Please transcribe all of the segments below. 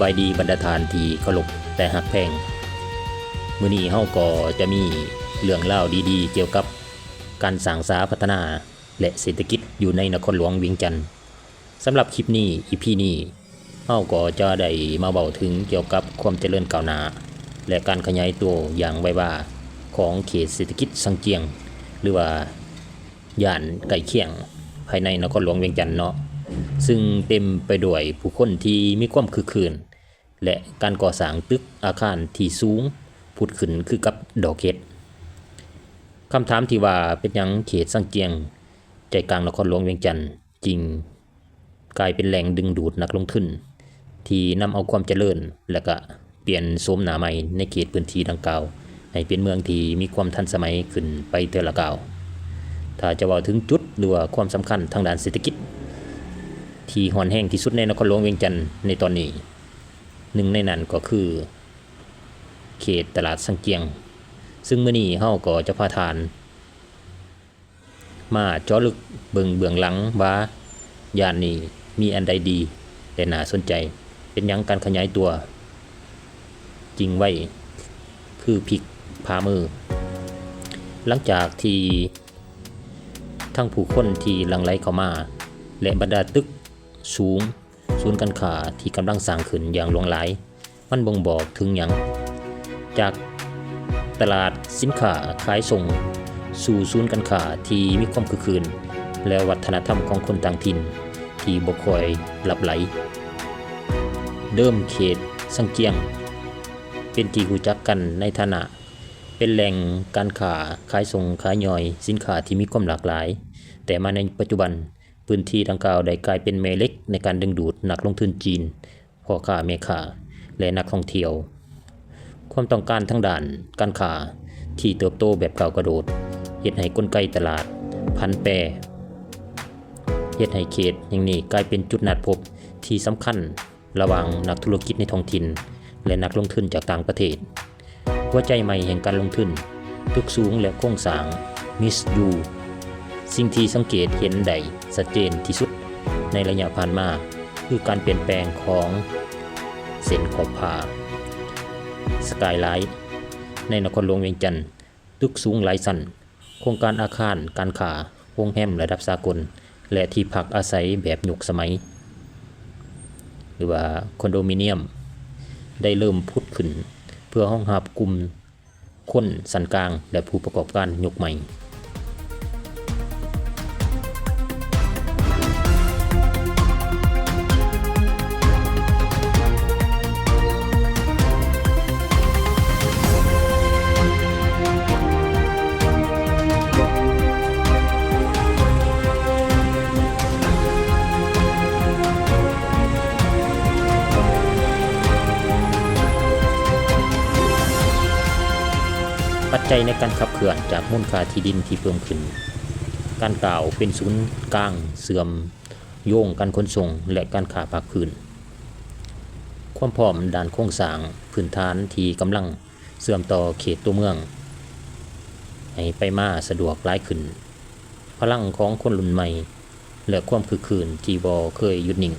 ບາຍດີບັນດາທ່ານທີ່ເຄົາລົບ ແລະ ຮັກແພງ. ມື້ນີ້ເຮົາກໍຈະມີເລື່ອງລາວດີໆກ່ຽວກັບການສ້າງສາພັດທະນາ ແລະ ເສດຖະກິດຢູ່ໃນນະຄອນຫຼວງວຽງຈັນ. ສຳລັບຄລິບນີ້ ອີພີນີ້ ເຮົາກໍຈະໄດ້ມາເວົ້າເຖິງກ່ຽວກັບຄວາມຈະເລີນກ້າວໜ້າ ແລະ ການຂະຫຍາຍຕົວຢ່າງໄວວາຂອງເຂດເສດຖະກິດຊັງຈຽງ ຫຼືວ່າ ຢ້ານໃກ້ຄຽງພາຍໃນນະຄອນຫຼວງວຽງຈັນເນາະ, ຊຶ່ງເຕັມໄປດ້ວຍຜູ້ຄົນທີ່ມີຄວາມຄຶກຄື້ນ ແລະ ການກໍ່ສ້າງຕຶກອາຄານທີ່ສູງຜຸດຂຶ້ນຄືກັບດອກເຫັດ. ຄຳຖາມທີ່ວ່າເປັນຫຍັງເຂດຊັງຈຽງ ໃຈກາງນະຄອນຫຼວງວຽງຈັນ ຈຶ່ງກາຍເປັນແຫຼ່ງດຶງດູດນັກລົງທຶນ ທີ່ນຳເອົາຄວາມຈະເລີນ ແລະ ກະປ່ຽນໂສມໜ້າໃໝ່ໃນເຂດພື້ນທີ່ດັ່ງກ່າວ ໃຫ້ເປັນເມືອງທີ່ມີຄວາມທັນສະໄໝຂຶ້ນໄປເທື່ອລະກ້າວ. ຖ້າຈະເວົ້າເຖິງຈຸດ ຫຼືວ່າຄວາມສຳຄັນທາງດ້ານເສດຖະກິດ ທີ່ຮ້ອນແຮງທີ່ສຸດໃນນະຄອນຫຼວງວຽງຈັນໃນຕອນນີ້, ໜຶ່ງໃນນັ້ນກໍຄືເຂດຕະຫຼາດຊັງຈຽງ, ຊຶ່ງມື້ນີ້ເຮົາກໍຈະພາທ່ານ ມາເຈາະເລິກເບິ່ງເບື້ອງຫຼັງວ່າ ຢ້ານນີ້ມີອັນໃດດີ ແລະ ໜ້າສົນໃຈ, ເປັນຫຍັງການຂະຫຍາຍຕົວຈຶ່ງໄວຄືພິກຜາມື. ຫຼັງຈາກທີ່ທັງຜູ້ຄົນທີ່ຫຼັ່ງໄຫຼເຂົ້າມາ ແລະ ບັນດາຕຶກສູງ, ສູນການຄ້າທີ່ກຳລັງສ້າງຂຶ້ນຢ່າງຫຼວງຫຼາຍ, ມັນບົ່ງບອກເຖິງຫຍັງ? ຈາກຕະຫຼາດສິນຄ້າຂາຍສົ່ງ ສູ່ສູນການຄ້າທີ່ມີຄວາມຄຶກຄື້ນ ແລະ ວັດທະນະທຳຂອງຄົນຕ່າງຖິ່ນທີ່ບໍ່ຄ່ອຍລັບໄຫຼ. ເດີມເຂດຊັງຈຽງເປັນທີ່ຮູ້ຈັກກັນໃນຖານະເປັນແຫຼ່ງການຄ້າຂາຍສົ່ງຂາຍຍ່ອຍສິນຄ້າທີ່ມີຄວາມຫຼາກຫຼາຍ, ແຕ່ມາໃນປັດຈຸບັນ ພື້ນທີ່ດັ່ງກ່າວໄດ້ກາຍເປັນແມ່ເຫຼັກໃນການດຶງດູດນັກລົງທຶນຈີນ, ພໍ່ຄ້າແມ່ຄ້າ ແລະ ນັກທ່ອງທ່ຽວ. ຄວາມຕ້ອງການທາງດ້ານການຄ້າທີ່ເຕີບໂຕແບບກ້າວກະໂດດ ເຮັດໃຫ້ກົນໄກຕະຫຼາດຜັນແປ, ເຮັດໃຫ້ເຂດແຫ່ງນີ້ກາຍເປັນຈຸດນັດພົບທີ່ສຳຄັນ ລະຫວ່າງນັກທຸລະກິດໃນທ້ອງຖິ່ນ ແລະ ນັກລົງທຶນຈາກຕ່າງປະເທດ. ຫົວໃຈໃໝ່ແຫ່ງການລົງທຶນ, ຕຶກສູງ ແລະ ໂຄງສ້າງ mixed use. ສິ່ງທີ່ສັງເກດເຫັນໄດ້ຊັດເຈນທີ່ສຸດໃນໄລຍະຜ່ານມາ ຄືການປ່ຽນແປງຂອງເສັ້ນຂອບຟ້າ skyline ໃນນະຄອນຫຼວງວຽງຈັນ. ຕຶກສູງຫຼາຍຊັ້ນ, ໂຄງການອາຄານການຄ້າ, ໂຮງແຮມລະດັບສາກົນ ແລະ ທີ່ພັກອາໄສແບບຍຸກສະໄໝ ຫຼືວ່າຄອນໂດມິນຽມ ໄດ້ເລີ່ມຜຸດຂຶ້ນ ເພື່ອຮອງຮັບກຸ່ມຄົນຊັ້ນກາງ ແລະ ຜູ້ປະກອບການຍຸກໃໝ່. ປັດໄຈໃນການຂັບເຄື່ອນຈາກມູນຄ່າທີ່ດິນທີ່ເພີ່ມຂຶ້ນ, ການກ້າວເປັນສູນກາງເຊື່ອມໂຍງການຂົນສົ່ງ ແລະ ການຄ້າພາກພື້ນ, ຄວາມພ້ອມດ້ານໂຄງສ້າງພື້ນຖານທີ່ກຳລັງເຊື່ອມຕໍ່ເຂດຕົວເມືອງໃຫ້ໄປມາສະດວກຫຼາຍຂຶ້ນ, ພະລັງຂອງຄົນລຸ້ນໃໝ່ ແລະ ຄວາມຄຶກຄື້ນທີ່ບໍ່ເຄີຍຢຸດນິ່ງ,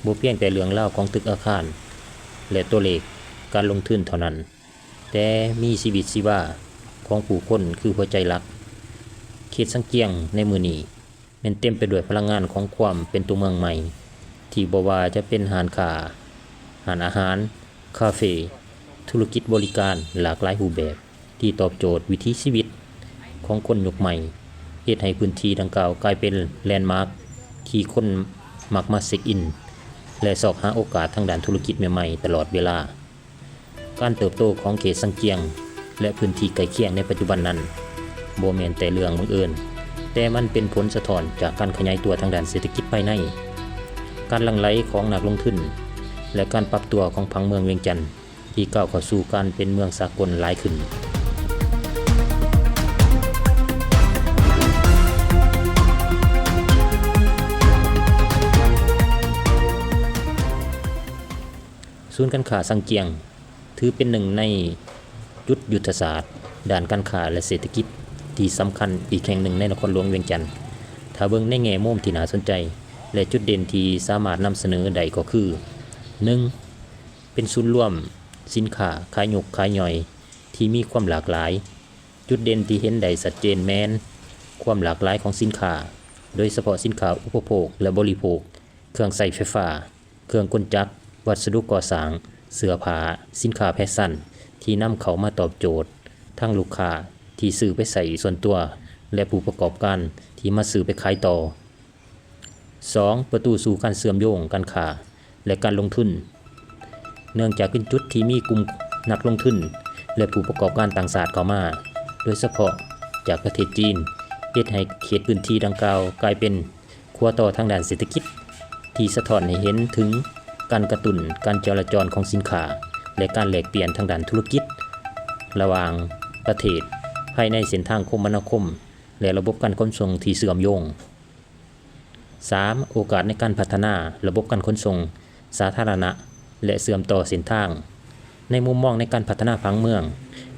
ບໍ່ພຽງແຕ່ເລື່ອງລາວຂອງຕຶກອາຄານ ແລະ ຕົວເລກການລົງທຶນເທົ່ານັ້ນ, ແຕ່ມີຊີວິດຊີວາຂອງຜູ້ຄົນຄືຫົວໃຈຫຼັກ. ເຂດສັງຈຽງໃນມື້ນີ້ແມ່ນເຕັມໄປດ້ວຍພະລັງງານຂອງຄວາມເປັນຕົວເມືອງໃໝ່ ທີ່ບໍ່ວ່າຈະເປັນຮ້ານຄ້າ, ຮ້ານອາຫານ, ຄາເຟ, ທຸລະກິດບໍລິການຫຼາກຫຼາຍຮູບແບບ ທີ່ຕອບໂຈດວິຖີຊີວິດຂອງຄົນຍຸກໃໝ່, ເຮັດໃຫ້ພື້ນທີ່ດັ່ງກ່າວກາຍເປັນແລນມາກທີ່ຄົນມັກມາເຊັກອິນ ແລະ ຊອກຫາໂອກາດທາງດ້ານທຸລະກິດໃໝ່ໆຕະຫຼອດເວລາ. ການເຕີບໂຕຂອງເຂດຊັງຈຽງ ແລະ ພື້ນທີ່ໃກ້ຄຽງໃນປັດຈຸບັນນັ້ນ ບໍ່ແມ່ນແຕ່ເລື່ອງບັງເອີນ, ແຕ່ມັນເປັນຜົນສະທ້ອນຈາກການຂະຫຍາຍຕົວທາງດ້ານເສດຖະກິດພາຍໃນ, ການຫຼັ່ງໄຫຼຂອງນັກລົງທຶນ ແລະ ການປັບຕົວຂອງຜັງເມືອງວຽງຈັນ ທີ່ກ້າວເຂົ້າສູ່ການເປັນເມືອງສາກົນຫຼາຍຂຶ້ນ. ສູນການຄ້າຊັງຈຽງ ຖືເປັນໜຶ່ງໃນຈຸດຍຸດທະສາດດ້ານການຄ້າ ແລະ ເສດຖະກິດທີ່ສຳຄັນອີກແຫ່ງໜຶ່ງໃນນະຄອນຫຼວງວຽງຈັນ. ຖ້າເບິ່ງໃນແງ່ມຸມທີ່ໜ້າສົນໃຈ ແລະ ຈຸດເດັ່ນທີ່ສາມາດນຳສະເໜີໄດ້ກໍຄື ໜຶ່ງ ປັນສູນລວມສິນຄ້າຂາຍຍົກຂາຍຍ່ອຍທີ່ມີຄວາມຫຼາກຫຼາຍ. ຈຸດເດັ່ນທີ່ເຫັນໄດ້ຊັດເຈນແມ່ນຄວາມຫຼາກຫຼາຍຂອງສິນຄ້າ, ໂດຍສະເພາະສິນຄ້າອຸປະໂພກ ແລະ ບໍລິໂພກ, ເຄື່ອງໃຊ້ໄຟຟ້າ, ເຄື່ອງກົນຈັກ, ວັດສະດຸກໍ່ສ້າງ, ເສື້ອຜ້າ, ສິນຄ້າແຟຊັນທີ່ນຳເຂົ້າມາຕອບໂຈດທັງລູກຄ້າທີ່ຊື້ໄປໃຊ້ສ່ວນຕົວ ແລະ ຜູ້ປະກອບການທີ່ມາຊື້ໄປຂາຍຕໍ່. ສອງ, ປະຕູສູ່ການເຊື່ອມໂຍງການຄ້າ ແລະ ການລົງທຶນ. ເນື່ອງຈາກເປັນຈຸດທີ່ມີກຸ່ມນັກລົງທຶນ ແລະ ຜູ້ປະກອບການຕ່າງຊາດເຂົ້າມາ, ໂດຍສະເພາະຈາກປະເທດຈີນ, ເຮັດໃຫ້ເຂດພື້ນທີ່ດັ່ງກ່າວກາຍເປັນຂົວຕໍ່ທາງດ້ານເສດຖະກິດ ທີ່ສະທ້ອນໃຫ້ເຫັນເຖິງການກະຕຸ້ນການຈະລາຈອນຂອງສິນຄ້າ ແລະ ການແລກປ່ຽນທາງດ້ານທຸລະກິດລະຫວ່າງປະເທດ ພາຍໃນເສັ້ນທາງຄົມມະນາຄົມ ແລະ ລະບົບການຂົນສົ່ງທີ່ເຊື່ອມໂຍງ. ສາມ, ໂອກາດໃນການພັດທະນາລະບົບການຂົນສົ່ງສາທາລະນະ ແລະ ເຊື່ອມຕໍ່ເສັ້ນທາງ. ໃນມຸມມອງໃນການພັດທະນາຜັງເມືອງ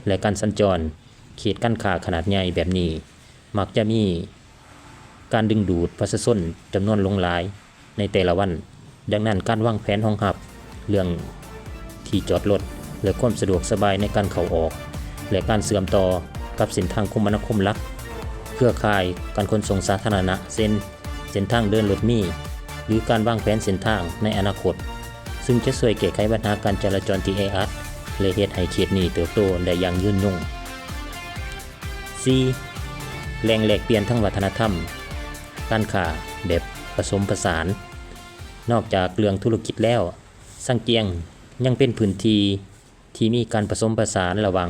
ແລະ ການສັນຈອນ, ເຂດການຄ້າຂະໜາດໃຫຍ່ແບບນີ້ມັກຈະມີການດຶງດູດປະຊາຊົນຈຳນວນຫຼວງຫຼາຍໃນແຕ່ລະວັນ. ດັ່ງນັ້ນ, ການວາງແຜນຮອງຮັບເລື່ອງທີ່ຈອດລົດ ແລະ ຄວາມສະດວກສະບາຍໃນການເຂົ້າອອກ ແລະ ການເຊື່ອມຕໍ່ກັບເສັ້ນທາງຄົມມະນາຄົມຫຼັກ, ເຄືອຂ່າຍການຂົນສົ່ງສາທາລະນະ ເຊັ່ນ ເສັ້ນທາງເດີນລົດເມ ຫຼື ການວາງແຜນເສັ້ນທາງໃນອະນາຄົດ, ຊຶ່ງຈະຊ່ວຍແກ້ໄຂບັນຫາການຈະລາຈອນທີ່ແອອັດ ແລະ ເຮັດໃຫ້ເຂດນີ້ເຕີບໂຕໄດ້ຢ່າງຍືນຍົງ. ສີ່, ແຫຼ່ງແລກປ່ຽນທາງວັດທະນະທຳການຄ້າແບບປະສົມປະສານ. ນອກຈາກເລື່ອງທຸລະກິດແລ້ວ, ຊາງຈຽງຍັງເປັນພື້ນທີ່ທີ່ມີການປະສົມປະສານລະຫວ່າງ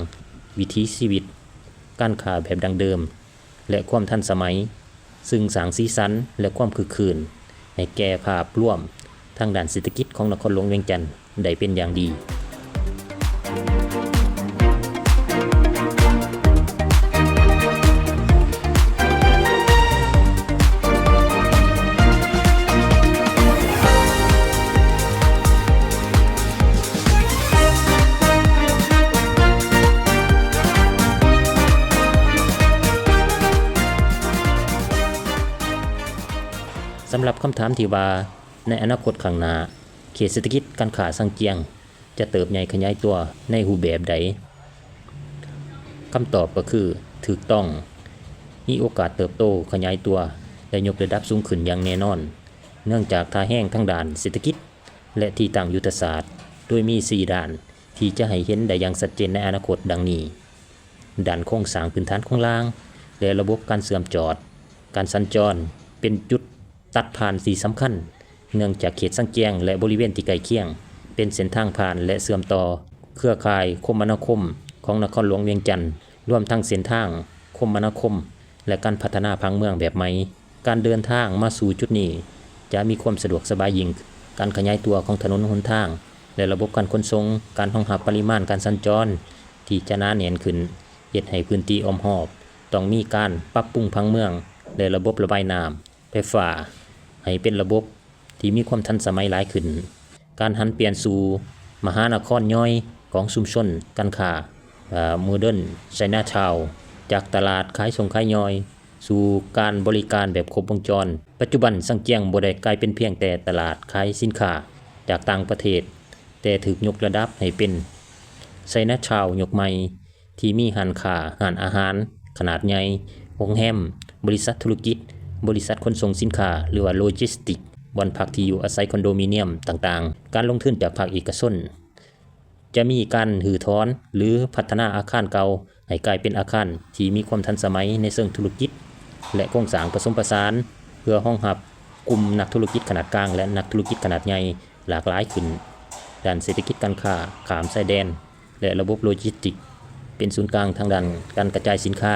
ວິຖີຊີວິດ, ການຄ້າແບບດັ້ງເດີມ ແລະ ຄວາມທັນສະໄໝ, ຊຶ່ງສ້າງສີສັນ ແລະ ຄວາມຄຶກຄື້ນໃຫ້ແກ່ພາບລວມທາງດ້ານເສດຖະກິດຂອງນະຄອນຫຼວງວຽງຈັນໄດ້ເປັນຢ່າງດີ. ສຳລັບຄຳຖາມທີ່ວ່າ ໃນອະນາຄົດຂ້າງໜ້າ, ເຂດເສດຖະກິດການຄ້າຊາງຈຽງຈະເຕີບໃຫຍ່ຂະຫຍາຍຕົວໃນຮູບແບບໃດ? ຄຳຕອບກໍຄື ຖືກຕ້ອງ, ມີໂອກາດເຕີບໂຕ, ຂະຫຍາຍຕົວ ແລະ ຍົກລະດັບສູງຂຶ້ນຢ່າງແນ່ນອນ, ເນື່ອງຈາກທ່າແຮງທາງດ້ານເສດຖະກິດ ແລະ ທີ່ຕັ້ງຍຸດທະສາດ, ໂດຍມີສີ່ດ້ານທີ່ຈະໃຫ້ເຫັນໄດ້ຢ່າງຊັດເຈນໃນອະນາຄົດ ດັ່ງນີ້: ດ້ານໂຄງສ້າງພື້ນຖານໂຄງລ່າງ ແລະ ລະບົບການເຊື່ອມຈອດ, ການສັນຈອນເປັນຈຸດຕັດຜ່ານທີ່ສຳຄັນ, ເນື່ອງຈາກເຂດຊາງຈຽງ ແລະ ບໍລິເວນທີ່ໃກ້ຄຽງ ເປັນເສັ້ນທາງຜ່ານ ແລະ ເຊື່ອມຕໍ່ເຄືອຂ່າຍຄົມມະນາຄົມຂອງນະຄອນຫຼວງວຽງຈັນ, ລວມທັງເສັ້ນທາງຄົມມະນາຄົມ ແລະ ການພັດທະນາຜັງເມືອງແບບໃໝ່. ການເດີນທາງມາສູ່ຈຸດນີ້ຈະມີຄວາມສະດວກສະບາຍຍິ່ງ. ການຂະຫຍາຍຕົວຂອງຖະໜົນຫົນທາງ ແລະ ລະບົບການຂົນສົ່ງ, ການຮອງຮັບປະລິມານການສັນຈອນທີ່ຈະໜາແໜ້ນຂຶ້ນ, ເຮັດໃຫ້ພື້ນທີ່ອ້ອມຮອບຕ້ອງມີການປັບປຸງຜັງເມືອງ ແລະ ລະບົບລະບາຍນ້ຳ, ໄຟຟ້າ ໃຫ້ເປັນລະບົບທີ່ມີຄວາມທັນສະໄໝຫຼາຍຂຶ້ນ. ການຫັນປ່ຽນສູ່ມະຫານະຄອນຍ່ອຍຂອງຊຸມຊົນການຄ້າ, ເອີ່, Modern Chinatown, ຈາກຕະຫຼາດຂາຍສົ່ງຂາຍຍ່ອຍ ສູ່ການບໍລິການແບບຄົບວົງຈອນ. ປັດຈຸບັນ ຊາງຈຽງບໍ່ໄດ້ກາຍເປັນພຽງແຕ່ຕະຫຼາດຂາຍສິນຄ້າຈາກຕ່າງປະເທດ, ແຕ່ຖືກຍົກລະດັບໃຫ້ເປັນ Chinatown ຍຸກໃໝ່ ທີ່ມີຮ້ານຄ້າ, ຮ້ານອາຫານຂະໜາດໃຫຍ່, ໂຮງແຮມ, ບໍລິສັດທຸລະກິດ, ບໍລິສັດຂົນສົ່ງສິນຄ້າ ຫຼືວ່າ Logistics, ບ່ອນພັກທີ່ຢູ່ອາໄສ, ຄອນໂດມິນຽມຕ່າງໆ. ການລົງທຶນຈາກພາກເອກະຊົນ ຈະມີການຮື້ຖອນ ຫຼື ພັດທະນາອາຄານເກົ່າໃຫ້ກາຍເປັນອາຄານທີ່ມີຄວາມທັນສະໄໝໃນເຊີງທຸລະກິດ ແລະ ໂຄງສ້າງປະສົມປະສານ ເພື່ອຮອງຮັບກຸ່ມນັກທຸລະກິດຂະໜາດກາງ ແລະ ນັກທຸລະກິດຂະໜາດໃຫຍ່ຫຼາກຫຼາຍຂຶ້ນ. ດ້ານເສດຖະກິດການຄ້າຂ້າມຊາຍແດນ ແລະ ລະບົບໂລຈິສຕິກ ເປັນສູນກາງທາງດ້ານການກະຈາຍສິນຄ້າ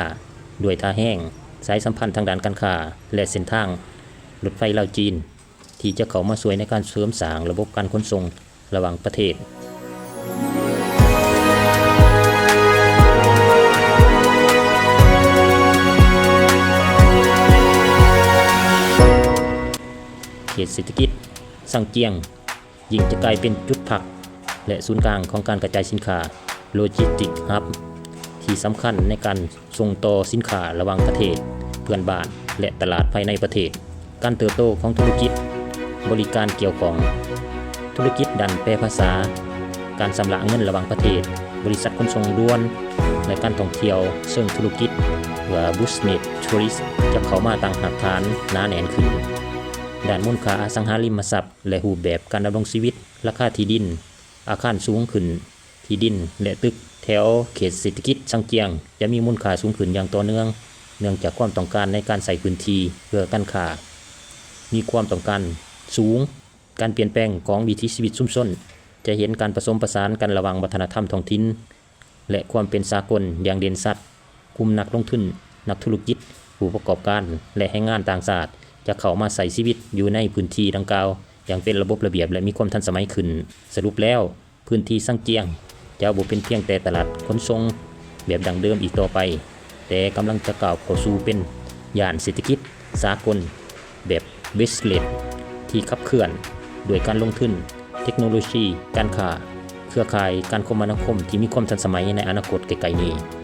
ດ້ວຍທ່າແຮງ, ສາຍສຳພັນທາງດ້ານການຄ້າ ແລະ ເສັ້ນທາງລົດໄຟລາວ-ຈີນ ທີ່ຈະເຂົ້າມາຊ່ວຍໃນການເສີມສ້າງລະບົບການຂົນສົ່ງລະຫວ່າງປະເທດ. ເຂດເສດຖະກິດຊາງຈຽງ ຍິ່ງຈະກາຍເປັນຈຸດພັກ ແລະ ສູນກາງຂອງການກະຈາຍສິນຄ້າ Logistic Hub ທີ່ສຳຄັນໃນການສົ່ງຕໍ່ສິນຄ້າລະຫວ່າງປະເທດເພື່ອນບ້ານ ແລະ ຕະຫຼາດພາຍໃນປະເທດ. ການເຕີບໂຕຂອງທຸລະກິດບໍລິການກ່ຽວຂ້ອງ, ທຸລະກິດດ້ານແປພາສາ, ການຊຳລະເງິນລະຫວ່າງປະເທດ, ບໍລິສັດຂົນສົ່ງດ່ວນ ແລະ ການທ່ອງທ່ຽວເຊີງທຸລະກິດ ຫຼືວ່າ Business Tourist ຈະເຂົ້າມາຕັ້ງຮາກຖານໜາແໜ້ນຂຶ້ນ. ດ້ານມູນຄ່າອະສັງຫາລິມະຊັບ ແລະ ຮູບແບບການດຳລົງຊີວິດ, ລາຄາທີ່ດິນ, ອາຄານສູງຂຶ້ນ, ທີ່ດິນ ແລະ ຕຶກແຖວເຂດເສດຖະກິດຊັງຈຽງ ຈະມີມູນຄ່າສູງຂຶ້ນຢ່າງຕໍ່ເນື່ອງ ເນື່ອງຈາກຄວາມຕ້ອງການໃນການໃຊ້ພື້ນທີ່ເພື່ອການຄ້າ ມີຄວາມຕ້ອງການສູງ. ການປ່ຽນແປງຂອງວິຖີຊີວິດຊຸມຊົນ ຈະເຫັນການປະສົມປະສານກັນລະຫວ່າງວັດທະນະທຳທ້ອງຖິ່ນ ແລະ ຄວາມເປັນສາກົນຢ່າງເດັ່ນຊັດ. ກຸ່ມນັກລົງທຶນ, ນັກທຸລະກິດ, ຜູ້ປະກອບການ ແລະ ແຮງງານຕ່າງຊາດ ຈະເຂົ້າມາໃຊ້ຊີວິດຢູ່ໃນພື້ນທີ່ດັ່ງກ່າວຢ່າງເປັນລະບົບລະບຽບ ແລະ ມີຄວາມທັນສະໄໝຂຶ້ນ. ສະຫຼຸບແລ້ວ, ພື້ນທີ່ຊັງຈຽງຈະບໍ່ເປັນພຽງແຕ່ຕະຫຼາດຂົນສົ່ງແບບດັ້ງເດີມອີກຕໍ່ໄປ, ແຕ່ກຳລັງຈະກ້າວເຂົ້າສູ່ເປັນຍ່ານເສດຖະກິດສາກົນແບບ Westlake ທີ່ຂັບເຄື່ອນດ້ວຍການລົງທຶນ, ເທັກໂນໂລຊີ, ການຄ້າ, ເຄືອຂ່າຍການຄົມມະນາຄົມທີ່ມີຄວາມທັນສະໄໝໃນອະນາຄົດໃກ້ໆນີ້.